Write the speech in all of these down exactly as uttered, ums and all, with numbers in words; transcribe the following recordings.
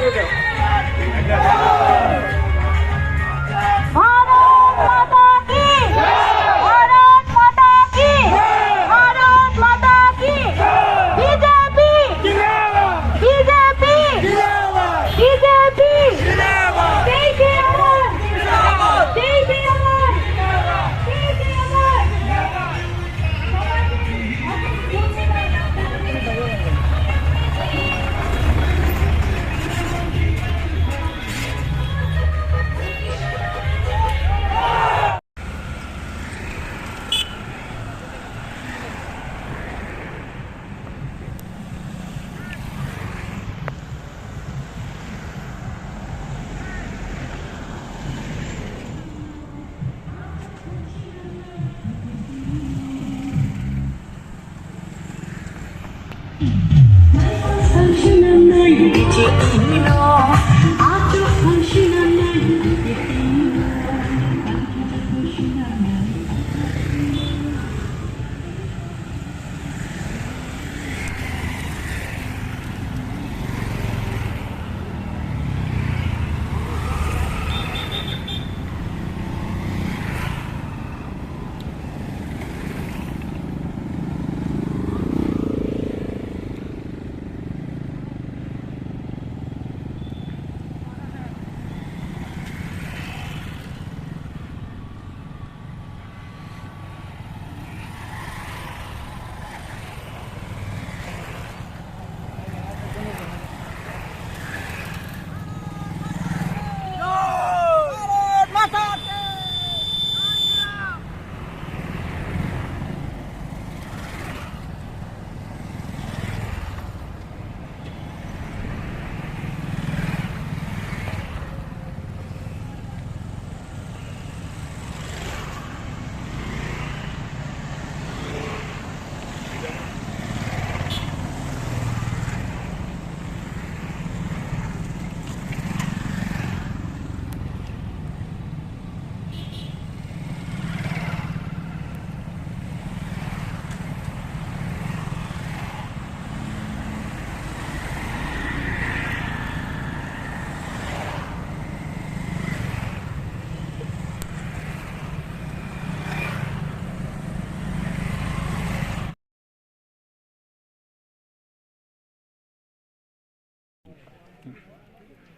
भारत माता की, भारत माता की, भारत माता की। BJP, BJP, BJP. जय श्री राम, जय श्री राम, जय श्री राम।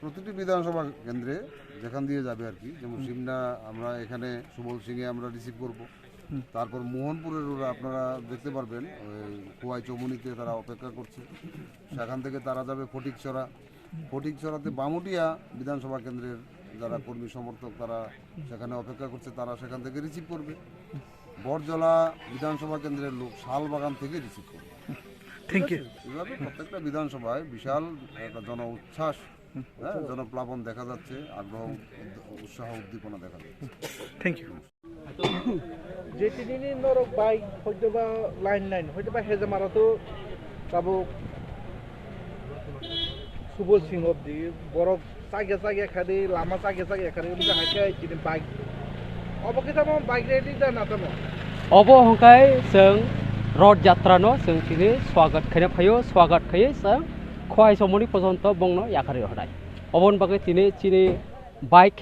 প্রতিটি বিধানসভা কেন্দ্রে যেখান দিয়ে যাবে আর কি, যেমন সিমনা আমরা এখানে সুবল সিংয়ে আমরা রিসিভ করব। তারপর মোহনপুরের ওরা আপনারা দেখতে পারবেন, ওই খোয়াই চৌমুহনীতে তারা অপেক্ষা করছে। সেখান থেকে তারা যাবে ফটিকছড়া। ফটিকছড়াতে বামুটিয়া বিধানসভা কেন্দ্রের যারা কর্মী সমর্থক, তারা সেখানে অপেক্ষা করছে, তারা সেখান থেকে রিসিভ করবে। বরজলা বিধানসভা কেন্দ্রের লোক শালবাগান থেকে রিসিভ করবে। Thank you. এইভাবে প্রত্যেকটা বিধানসভায় বিশাল একটা জন উচ্ছ্বাস, হ্যাঁ, জনপ্লাবন দেখা যাচ্ছে, আগ্রহ, উদ্দ-, উৎসাহ, উদ্দীপনা দেখা যাচ্ছে। Thank you. Jetinini norok bai hoitoba line line hoitoba hejamara to tabuk Subol Singh obdi borok chakya chakya khadi lama chakya chakya khadi wngkha hai khe chini bike obo khe tamo bike rally da na tamo? Obo hwnkhe chwng Roth Jatra no chwng chini swagat khaina phaio, swagat khaiwi chwng Khowai Chomoni porjonto bongno yakarwi rwnai. Oboni bagwi tini chini bike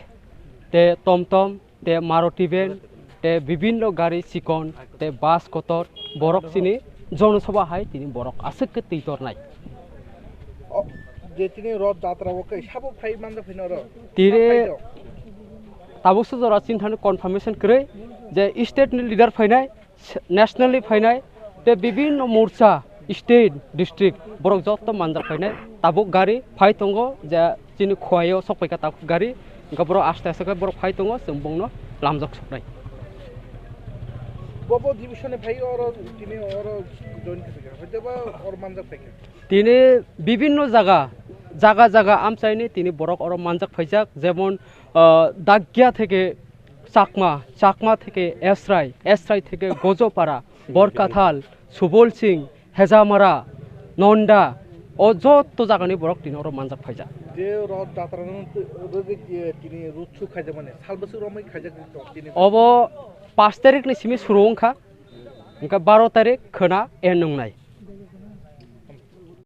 tei tom tom tei Maruti van, tei bibinno gari chikon, tei bus kotor, borok chini jonosabha hai tini borok aswk khe twi tornai. O, je tini Roth Jatra o khe sabo phai manjak phai noro? Tire tabuk se jora chinthani confirmation kwrwi je state ni leader phainai, national ni phainai, tei bibinno morcha, state, district, borok joto manjak phainai. Tabuk gari phai tongo, je chini Khowai o sok paikha tabuk gari, hwnkhe borok aste aste khe borok phai tongo, chwng bongno lamjak soknai. Bobo division ni phai oro tini oro join khe phaikha, hoiteba oro manjak phaikha. Tini bibinno jaga, jaga jaga amchaini tini borok oro manjak phaijak, jemon, ah, Dakya theke Chakma, Chakma theke Esrai, Esrai theke Gojopara, Borkathal, Subol Singh, Hejamara, Nonda, o joto jagani borok tini oro manjak phaijak. Je Roth Jatra no rwgwi, eh, tini rutsu khaijakmani, sal bwswk romwi khaijak tong tini. Obo pash tarikh ni simi suru wngkha, hwnkhe baro tarikh khwna end wngnai.